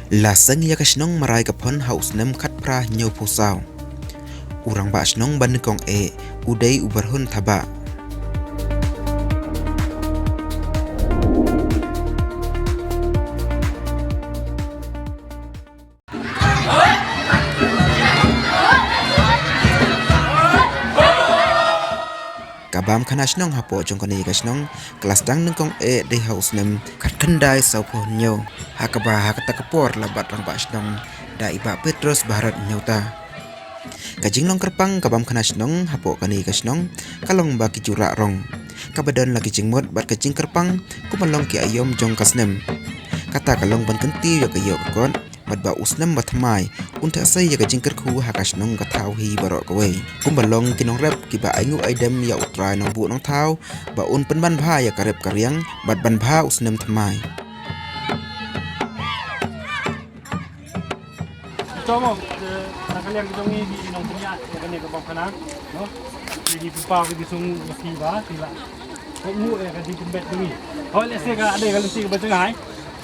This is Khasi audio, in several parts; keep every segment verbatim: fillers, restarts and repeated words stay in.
La seng ïa ka shnong Maraikaphon ha u snem khatphra hynñiewphew saw. U rangbah shnong ba nyngkong eh u dei u Barhun Thabah. Ka bam khana shnong hapoh jong kane ka shnong ka la sdang nyngkong eh dei ha u snem khatkhyndai sawphew hynñiew, ha kaba ha kata ka por la bat rangbah shnong da i Bah Petros Baharat Hynñiewta. Ka jinglong kyrpang ka bam khana shnong hapoh kane ka shnong ka long ba ki ju rah rong, kaba don la ki jingmut bad ka jingkyrpang kumba long ki aïom jong ka snem. Kata ka long ban kyntiew ïa ka ïoh ka kot bad ba u snem ba thymmai un theh sei ïa ka jingkyrkhu ha ka shnong ka thaw hi baroh kawei. Kumba long ki nongrep kiba ainguh aidem ïa U Trai Nongbuh Nongthaw ba un pynban bha ïa ka rep ka riang bad ban bha u snem thymmai. Ito mo, eh, na ka liang jong ngi ki nongpynïaid ïa kane ka bam khana, no? Ki pynpaw ki sung ki ba ki la. Ko mu ïa ka jingpynbeit jong ngi. Hoi lehse ka dei ka lynti kaba jngai.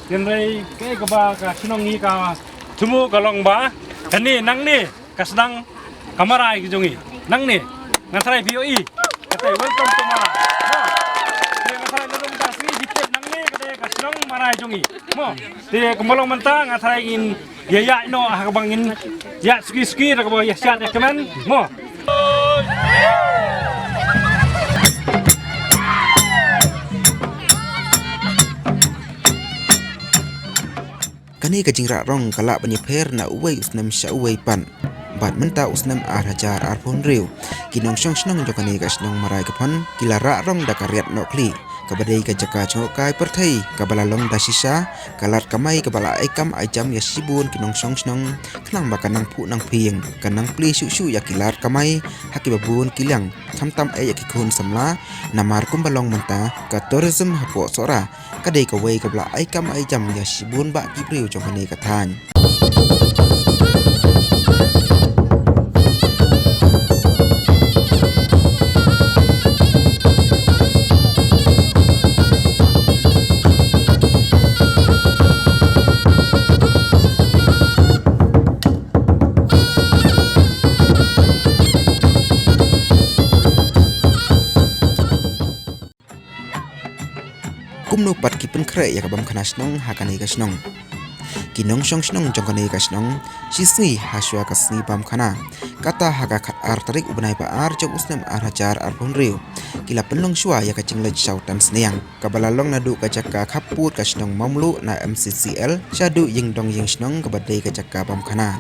Hynrei kaei kaba ka shnong ngi ka thmu ka long ba kane nangne ka sdang ka Marai ki jong ngi. Nangne nga tharai phi ïohi. Kata welcome to Marai. Mo. Te nga tharai nadong da sngi phi tip nangne ka dei ka shnong Marai jong ngi. Mo. Te kumba long mynta nga tharai ngin ïa ïaid noh ha kaba ngin ïaid suki suki da kaba ïa shad ïa kmen. Mo. Kane ka jingrah rong ka lah ban ïapher na uwei u snem sha uwei pat. Bad mynta u snem ar hajar arphew hynriew, ki nongshong shnong jong kane ka shnong Marai Kaphon ki la rah rong da ka riat nohkhlieh, kaba dei ka jaka jngohkai pyrthei kaba la long da shisha, ka lad kamai kaba la ai kam ai jam ïa shibun ki nongshong shnong, khnang ba kan nang phuh nang phieng, kan nang plie shuh shuh ïa ki lad kamai ha kiba bun ki liang, khamtam eh ïa ki khun samla, namar kumba long mynta ka tourism hapoh Sohra ka dei kawei kaba la ai kam ai jam ïa shibun bah ki briew jong kane ka thaiñ. Kumno pat ki pynkhreh ïa ka bam khana shnong ha kane ka shnong. Ki nongshong shnong jong kane ka shnong, shi sngi ha shuwa ka sngi bam khana, kata ha ka khatar tarik u bnai ba ar jong u snem ar hajar arphew hynriew, ki la pynlong shuwa ïa ka jingleit shaw tan sniang, kaba la long naduh ka jaka khappud ka shnong Mawmluh na M C C L shaduh ïingdong ïingshnong kaba dei ka jaka bam khana.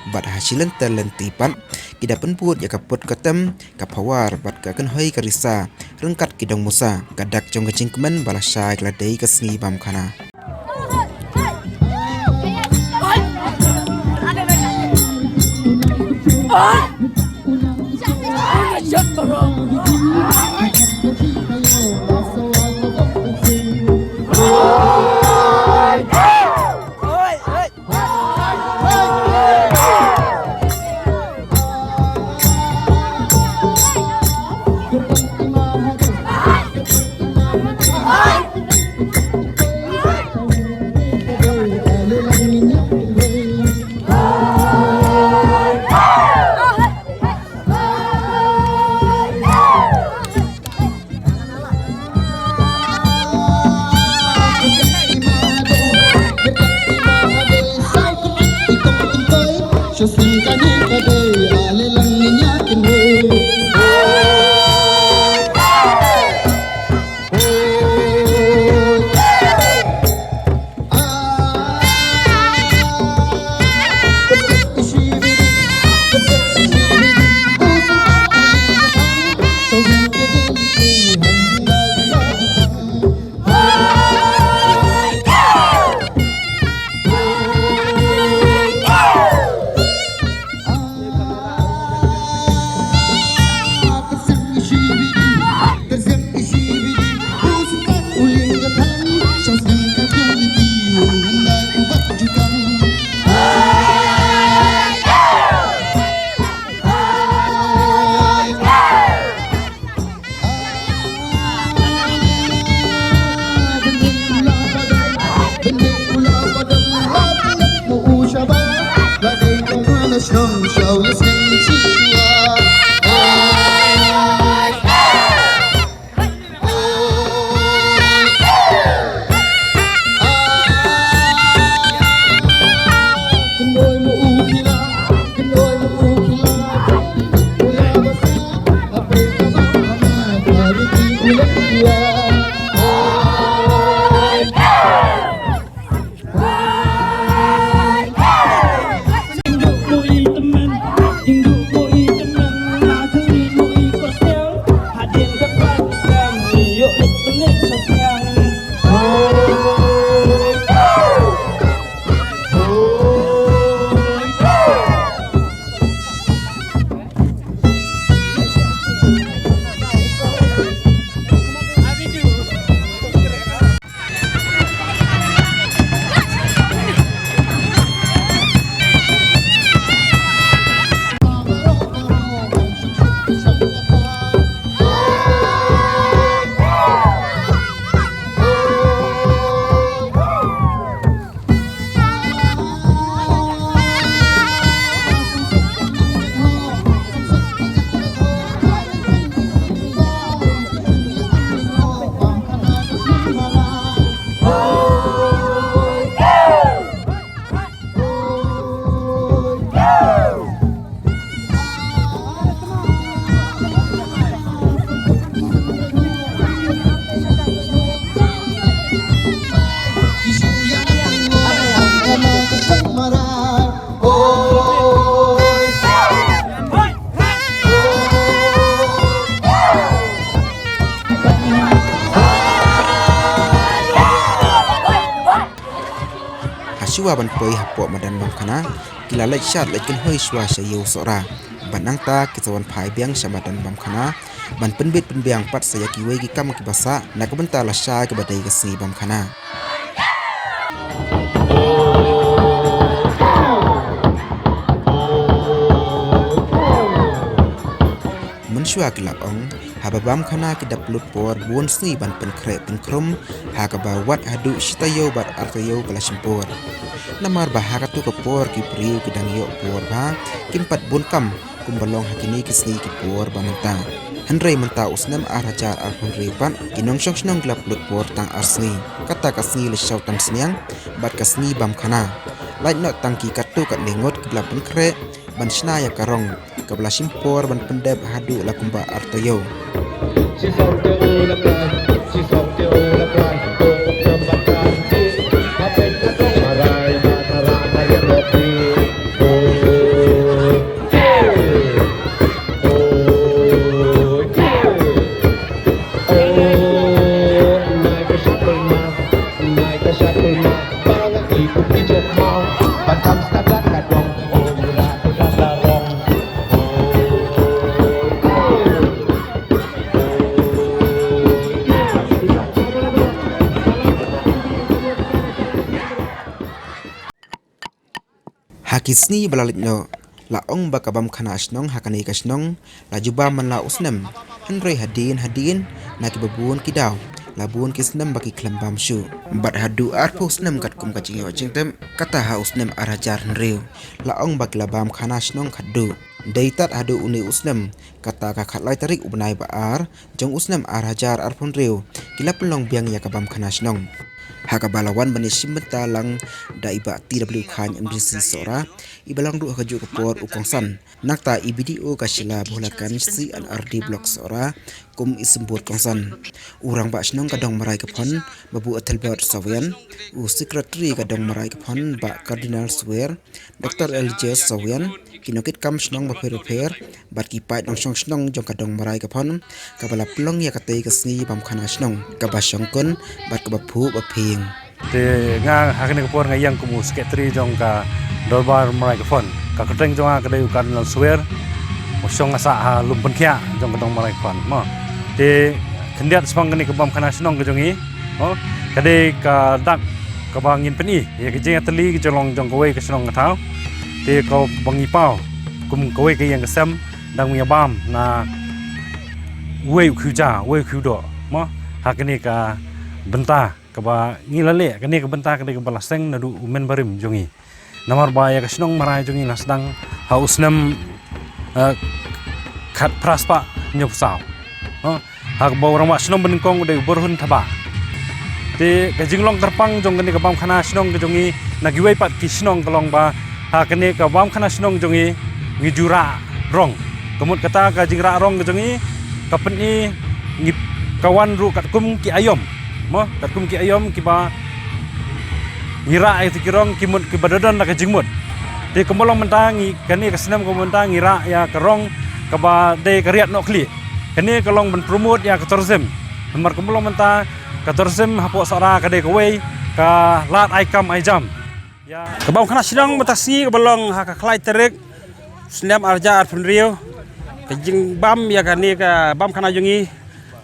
Bad ha shi lynter lynti pat ki da pynbud ïa ka put ka tem, ka phawar bad ka kynhoi ka risa ryngkat ki dong musa, ka dak jong ka jingkmen ba lashai ka la dei ka sngi bam khana. Ha shuwa ban poi hapoh madan bam khana, ki la leit shad leit kynhoi shuwa sha ïew Sohra. Bad nangta ki sa wan phai biang sha madan bam khana ban pynbit pynbiang pat sa ïa kiwei ki kam kiba sah na ka bynta lashai kaba dei ka sngi bam khana. Mynshuwa ki la ong, haba bam khana ki dap lut por bun sngi ban pynkhreh pynkhrum, ha kaba wat haduh shi taïew bad ar taïew ka la shim por. Namar ba ha katu ka por ki briew ki dang ïoh por bha, kim pat bun kam kumba long ha kine ki sngi ki por ba mynta. Hynrei mynta u snem ar hajar arphew hynriew pat, ki nongshong shnong ki la pynlut por tang ar sngi. Kata ka sngi Lashau Tam Sniang bad ka sngi bam khana. Lait noh tang ki katto katne ngut ki la pynkhreh ban shna ïa ka rong kaba la shim por ban pyndep haduh la kumba ar taïew. Ha ki sngi ba la leit noh, la ong ba ka bam khana shnong ha kane ka shnong la ju bam man la u snem. Hynrei hadien hadien, na kiba bun ki daw, la bun ki snem ba ki khlem bam shuh. Bad haduh arphew snem katkum ka jingïoh jingtip, kata ha u snem ar hajar hynriew, la ong ba ki la bam khana shnong khatduh. Dei tad haduh une u snem, kata ka khatlai tarik u bnai ba ar jong u snem ar hajar arphew hynriew, ki la pynlong biang ïa ka bam khana shnong. Ha kaba la wan ban ïashim bynta lang da i Bah T W Khan, M D C Sohra, iba long ruh ha kajuh ka por u kongsan. Nangta i B D O ka Shilla Bholakanshi R D Block Sohra kum i symbud kongsan. U rangbah shnong ka Dong Marai ka Phon, Babu Ethelbert Sawian, u secretary ka Dong Marai ka Phon, Bah Cardinal Swer, Doctor Elijah Sawian, ki nongkitkam shnong bapher bapher, bad ki paid nongshong shnong jong ka Dong Marai ka Phon, kaba la pynlong ïa katei ka sngi bam khana shnong kaba shongkun bad kaba phuh ba phieng. Te nga ha kane ka por nga ïeng kum u secretary jong ka Dorbar Marai ka Phon. Ka kyrteng jong nga ka dei u Cardinal Swer, u shong nga sah ha lum pynkhiah jong ka Dong Marai ka Phon mo. Te khyndiat shaphang kane ka bam khana shnong ka jong ngi mo, ka dei ka dak kaba ngin pyni ïa ka jingïatylli ka jinglong jong kawei ka shnong ka thaw. Te kaba ngi paw kum kawei ka ïing ka sem dang ïa bam na uwei u khiew ja, uwei u khiew doh mo. Ha kane ka bynta kaba ngi la leh, kane ka bynta ka dei kaba la seng naduh u mynbarim jong ngi. Namar ba ïa ka shnong Marai jong ngi la sdang ha u snem, eh, khatphra spah hynñiew phew saw. Ha, ha kaba u rangbah shnong banyngkong u dei u Borhun Thabah. Te ka jinglong kyrpang jong kane ka bam khana shnong ka jong ngi na kiwei pat ki shnong ka long ba ha kane ka bam khana shnong jong ngi, ngi ju rah rong. Ka mut kata ka jingrah rong ka jong ngi ka pyni ngi, ka wan ruh katkum ki aïom mo, katkum ki aïom kiba ngi rah ïa ki rong ki mut kiba da don da ka jingmut. Te kumba long mynta ngi, kane ka snem kumba mynta ngi rah ïa ka rong kaba dei ka riat nohkhlieh. Kane ka long ban promote ïa ka tourism. Namar kumba long mynta ka tourism hapoh Sohra ka dei kawei ka lad ai kam ai jam. Ïa ka bam khana shnong mynta sngi kaba long ha ka khatlai tarik snem ar hajar arphew hynriew. Ka jingbam ïa kane ka bam khana jong ngi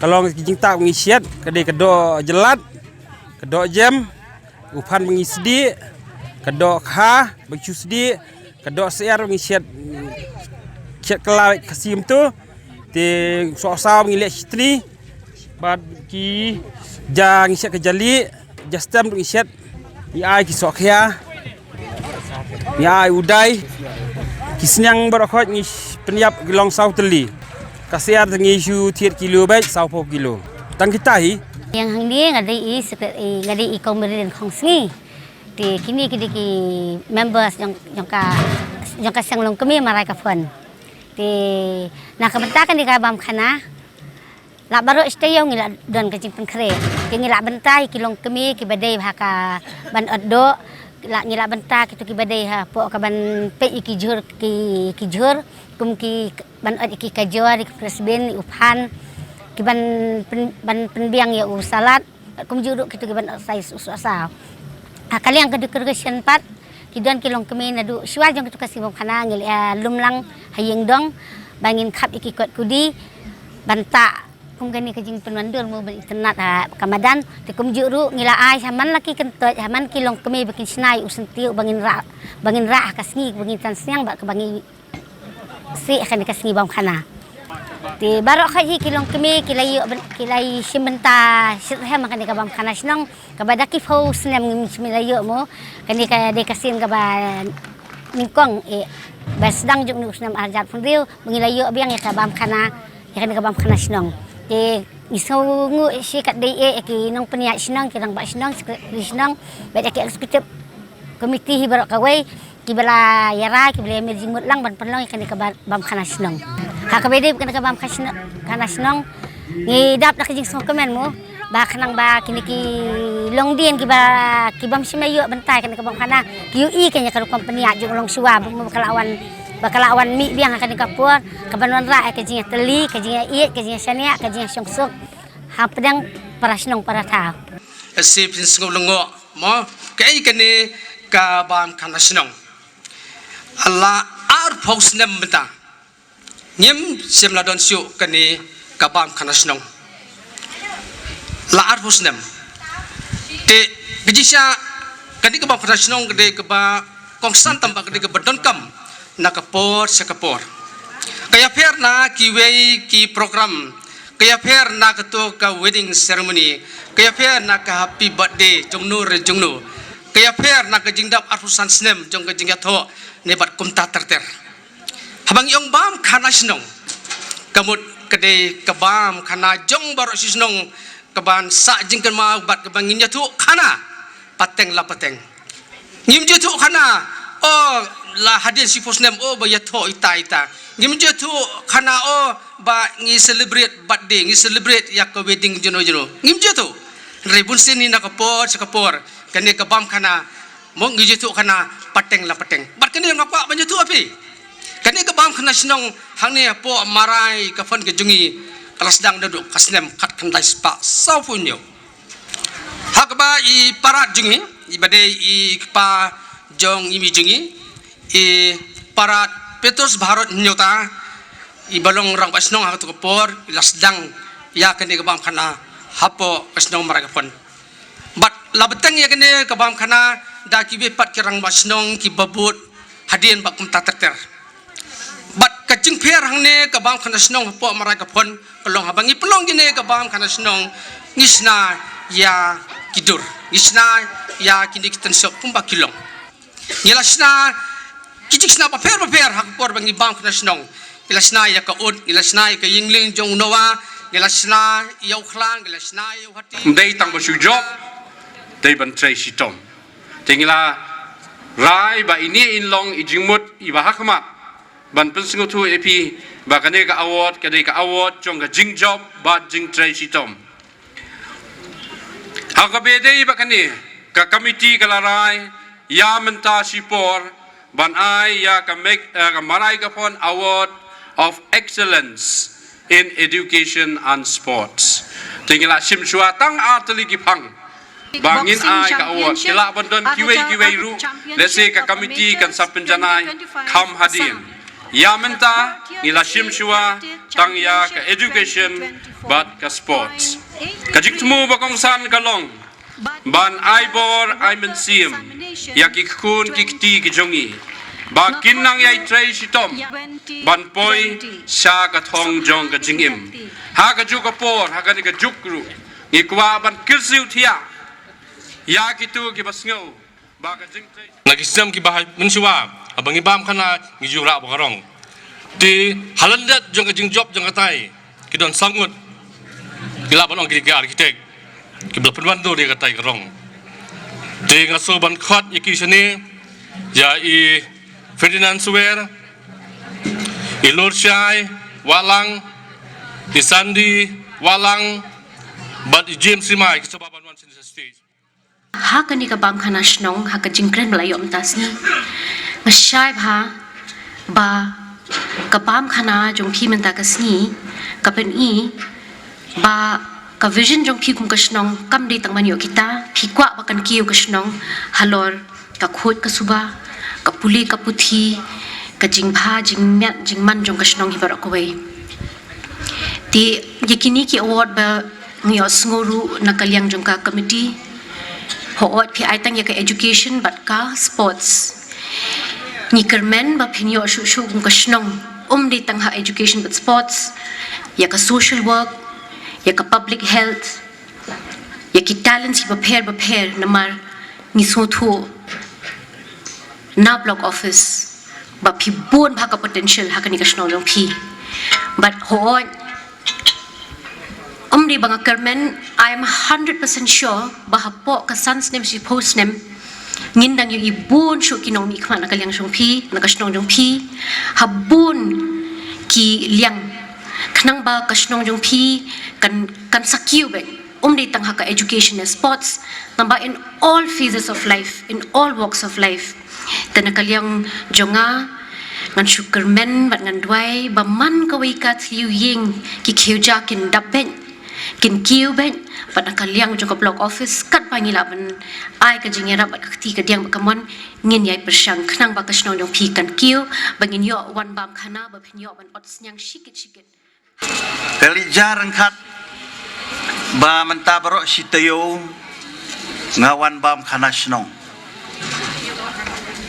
ka long ka jingtah ba ngi shet, ka dei ka doh jyllad, ka doh jem, u phan ba ngi sdieh, ka doh kha ba ngi shu sdieh, ka doh syiar ba ngi shet, shet kylla Khasi kumto, te soh saw ba ngi leh shitni, bad ki ja ngi shet ka jali, ja stem ba ngi shet, ngi ai ki soh khia, ngi ai u dai, ki sniang baroh khoit ngi pynïap ki long saw tylli. Ka syiar te ngi shu thied kilo beit, sawphew kilo. Tang kita hi, Ïa nga hangne nga dei i secret-, i, nga dei i Kong Marilyn Khongsngi. Te kine ki dei ki members jong, jong ka, jong ka seng longkmie Maraikaphon. Te na ka bynta kane ka bam khana, la baroh shi taïew ngi la don ka jingpynkhreh. Te ngi la bynta ïa ki longkmie kiba dei ha ka ban ot doh. La, ngi la bynta kito kiba dei hapoh ka ban peit ïa ki jhur, ki, ki jhur. Kum ki ban ot ïa ki kajor, ïa ki fresh bean, ïa u phan. Ki ban pyn-, ban pynbiang ïa u salad. Kumjuh ruh kito ki ban ot sa ïa u sohsaw. Ha ka liang ka decoration pat, ki don ki longkmie naduh shuwa jong kito ka sngi bam khana ngi la lum lang ha ïing dong ba ngin khap ïa ki kot kudi ban tah kum kane ka jingpynwandur mo ban itynnad ha ka madan. Te kumjuh ruh ngi la ai ha man la ki kyntoit, ha man ki longkmie ba kin shna ïa u syntiew ba ngin rah, ba ngin rah ha ka sngi ba ngin tan sniang bad kaba ngi sih ha kane ka sngi bam khana. Te baroh khoit hi ki longkmie ki la ïoh byn-, ki la ïoh shim bynta shitrhem ha kane ka bam khana shnong kaba da ki phew snem ngim shym la ïoh mo. Kane ka dei ka sien kaba nyngkong eh ba sdang jong une u snem arhajar phew hynriew ba ngi la ïoh biang ïa ka bam khana, ïa kane ka bam khana shnong. Te ngi sngewnguh shi katdei eh ïa ki nongpynïaid shnong, ki rangbah shnong, secretary shnong bad ïa ki executive committee hi baroh kawei. Kiba la ïarai, kiba la ïamir jingmut lang ban pynlong ïa kane ka ba-, bam khana shnong. Ha kaba ïadei bad kane ka bam khana shnong, khana shnong, ngi dap da ka jingsngewkmen mo ba khnang ba kine ki longdien kiba, ki bym shym la ïoh bynta ïa kane ka bam khana ki ïohi ïa kane ka rukom pynïaid jong u longshuwa ba ka la wan, ba ka la wan mih biang ha kane ka por, ka ban wanrah ïa ka jingïatylli, ka jingïaieit, ka jingïashaniah, ka jingïashongsuk hapdeng para shnong para thaw. Shi phin sngew lyngngoh mo, kaei kane ka bam khana shnong. La arphew snem mynta ngim shym la don shuh kane ka bam khana shnong. La arphew snem. Te ka jingshisha kane ka bam khana shnong ka dei kaba kongsan tang ba ka dei kaba donkam na ka por sha ka por. Ka ïapher na kiwei ki program, ka ïapher na kato ka wedding ceremony, ka ïapher na ka happy birthday jongno re jongno, ka ïapher na ka jingdap arphew san snem jong ka jingïathoh ne bad kumta ter ter. Haba ngi ong bam khana shnong, ka mut ka dei ka bam khana jong baroh shi shnong kaban sah jingkynmaw bad kaba ngin ïathuh khana pateng la pateng. Ngim ju ïathuh khana o la hadien shiphew snem o ba ïathoh ita ita. Ngim ju ïathuh khana o ba ngi celebrate birthday, ngi celebrate ïa ka wedding jongno jongno. Ngim ju ïathuh. Hynrei bun sien hi na ka por sha ka por kane ka bam khana mo ngi ju ïathuh khana pateng la pateng. Bad kane nga kwah ban ïathuh ha phi. Kane ka bam khana shnong hangne hapoh Maraikaphon ka jong ngi ka la sdang naduh ka snem khatkhyndai spah sawphew hynñiew. Ha kaba i Parat jong ngi, iba dei i kpa jong i mei jong ngi, i Parat Petrus Baharot Hynñiewta, iba long rangbah shnong ha kato ka por, i la sdang ïa kane ka bam khana hapoh ka shnong Maraikaphon. Bad la bteng ïa kane ka bam khana da kiwei pat ki rangbah shnong kiba bud hadien bad kumta ter ter. Bad ka jingpher hangne ka bam khana shnong hapoh Maraikaphon ka long haba ngi pynlong kine ka bam khana shnong ngi shna ïa ki dur, ngi shna ïa kine ki tynsop kumba ki long. Ngi la shna ki jingshna bapher bapher ha ka por ba ngi bam khana shnong. Ngi la shna ïa ka ut, ngi la shna ïa ka ïinglieng jong u Noah, ngi la shna ïa u khlang, ngi la shna ïa u hati. Ym dei tang ba shu jop, dei ban trei shitom. Te ngi la rai ba ine in long i jingmut iba ha khmat ban pynsngewthuh ïa phi ba kane ka award ka dei ka award jong ka jingjop bad jingtrei shitom. Ha kaba ïadei bad kane ka committee ka la rai ïa mynta shipor ban ai ïa ka Mek-, eh, ka Maraikaphon Award of Excellence in Education and Sports. Te ngi la shim shuwa tang ar tylli ki phang ba ngin ai ka award. Ki lah ban don kiwei kiwei ruh, lehse ka committee kan sa pynjanai kham hadien. Ïa mynta ngi la shim shuwa tang ïa ka education bad ka sports. Ka jingthmu ba kongsan ka long ban ai bor ai mynsiem ïa ki khun ki kti ki jong ngi ba kin nang ïai trei shitom ban poi sha ka thong jong ka jingim. Ha kajuh ka por, ha kane ka juk ruh, ngi kwah ban kyrsiew thiah ïa kito kiba sngew ba ka jingtrei. Na ki snem kiba ha mynshuwa, haba ngi bam khana ngi ju rah ba ka rong. Te ha lyndet jong ka jingjop jong katai ki don saw ngut. Ki lah ban ong ki dei ki architect. kiba la pynwandur ïa katai ka rong. Te nga sngewbha ban khot ïa ki shane, ïa i Ferdinand Suwer, i Lorshai Wahlang, i Sandy Wahlang, bad i James Rimai, ki sngewbha ban wan shane sha stage. Ha kane ka bam khana shnong, ha ka jingkren ba la ïoh mynta sngi, nga shai bha ba ka bam khana jong phi mynta ka sngi ka pyni ba ka vision jong phi kum ka shnong kam dei tang ban ïoh kita, phi kwah ba kan kiew ka shnong halor ka khuid ka suba, ka pule ka puthi, ka jingbha jingmiat jingman jong ka shnong hi baroh kawei. Te ïa kine ki award ba ngi ïoh sngew ruh na ka liang jong ka committee. Hooid phi ai tang ïa ka education bad ka sports. Ngi kyrmen ba phin ïoh shuh shuh kum ka shnong, um dei tang ha education bad sports, ïa ka social work, ïa ka public health, ïa ki talents kiba pher ba pher, namar ngi sngewthuh na block office ba phi bun bha ka potential ha kane ka shnong jong phi. Bad hooid, um dei ba nga kyrmen, I am hundred percent sure ba hapoh ka san snem shiphew snem ngin dang ïohi bun shuh ki nongmihkhmat na ka liang jong phi, na ka shnong jong phi, ha bun ki liang, khnang ba ka shnong jong phi kan, kan sa kiew beit. Um dei tang ha ka education ne sports, tang ba in all phases of life, in all walks of life. Te na ka liang jong nga, ngan shu kyrmen bad ngan duwai ba man kawei ka thliew ïing ki khiew ja kin dap beit, kin kiew beit, bad na ka liang jong ka block office katba ngi lah ban ai ka jingïarap bad ka kti kadiang bad kamon, ngin ïai pyrshang khnang ba ka shnong jong phi kan kiew, ba ngin ïoh wan bam khana, ba phin ïoh ban ot sniang shikit shikit. Ka leit ja ryngkat ba mynta baroh shi taïew nga wan bam khana shnong.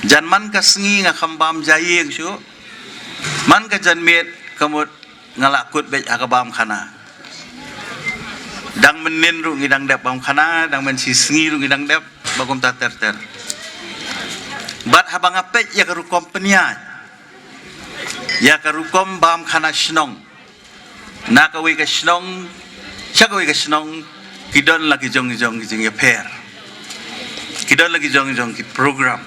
Jan man ka sngi nga kham bam ja ïing shuh. Man ka janmiet ka mut nga la kut beit ha ka bam khana. Dang mynnin ruh ngi dang dep bam khana, dang mynshisngi ruh ngi dang dep, ba kumta ter ter. Bad haba nga peit ïa ka rukom pynïaid, ïa ka rukom bam khana shnong, na kawei ka shnong sha kawei ka shnong, ki don la ki jong jong ki jingïapher, ki don la ki jong jong ki program.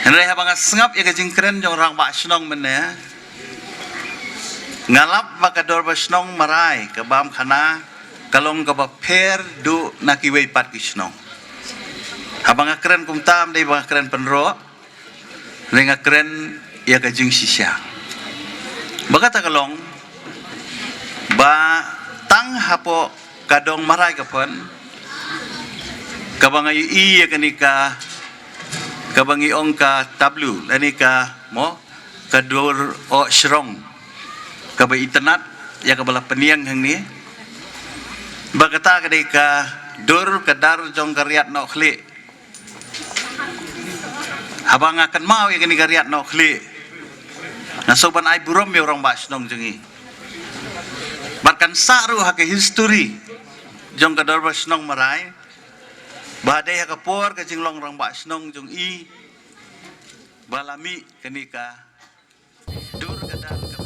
Hynrei haba nga sngap ïa ka jingkren jong rangbah shnong mynne, nga lap ba ka dorbar shnong Marai ka bam khana ka long kaba pher duh na kiwei pat ki shnong. Haba nga kren kumta, ym dei ba nga kren pynroh, hynrei nga kren ïa ka jingshisha. Ba kata ka long ba tang hapoh ka dong Marai ka pon, kaba nga ïohi ïa kane ka, kaba ngi ong ka tableau, lane ka mo, ka dur oh shrong, kaba itynnad, ïa kaba la pynïeng hangne. Ba kata ka dei ka dur ka dar jong ka riat Nohkhlieh. Haba nga kynmaw ïa kane ka riat Nohkhlieh, nga sngewbha ban ai burom ïa u rangbah shnong jong ngi. Bad kan sah ruh ha ka history jong ka dorbar shnong Marai, ba dei ha ka por ka jinglong rangbah shnong jong i ba la mih kane ka dur ka dar ka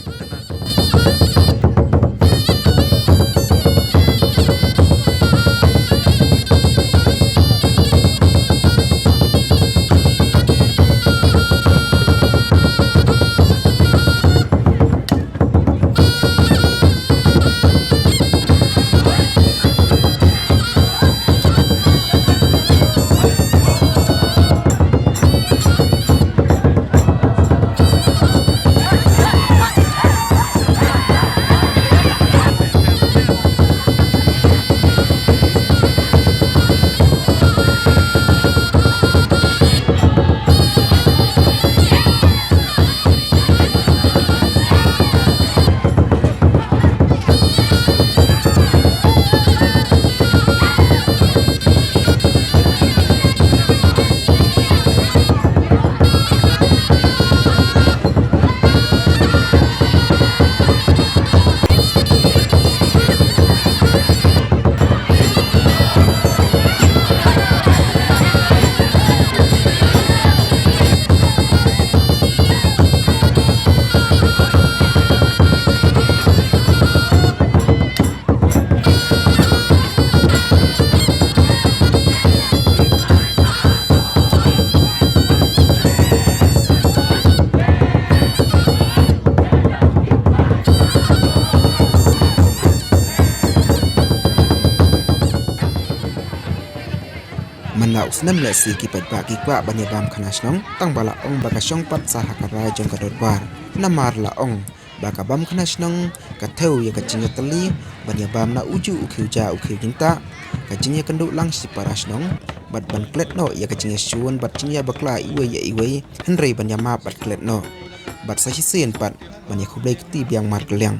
Man la u snem lehse ki paidbah ki kwah ban ïa bam khana shnong, tang ba la ong ba ka shong pat sa ha ka rai jong ka dorbar. Namar la ong ba ka bam khana shnong ka thew ïa ka jingïatylli ban ïa bam na uju u khiew ja u khiew jingtah, ka jingïakynduh lang shi para shnong, bad ban klet noh ïa ka jingïashun bad jingïabakla iwei ïa iwei, hynrei ban ïa map bad klet noh, bad sa shisien pat ban ïa khublei kti biang markylliang.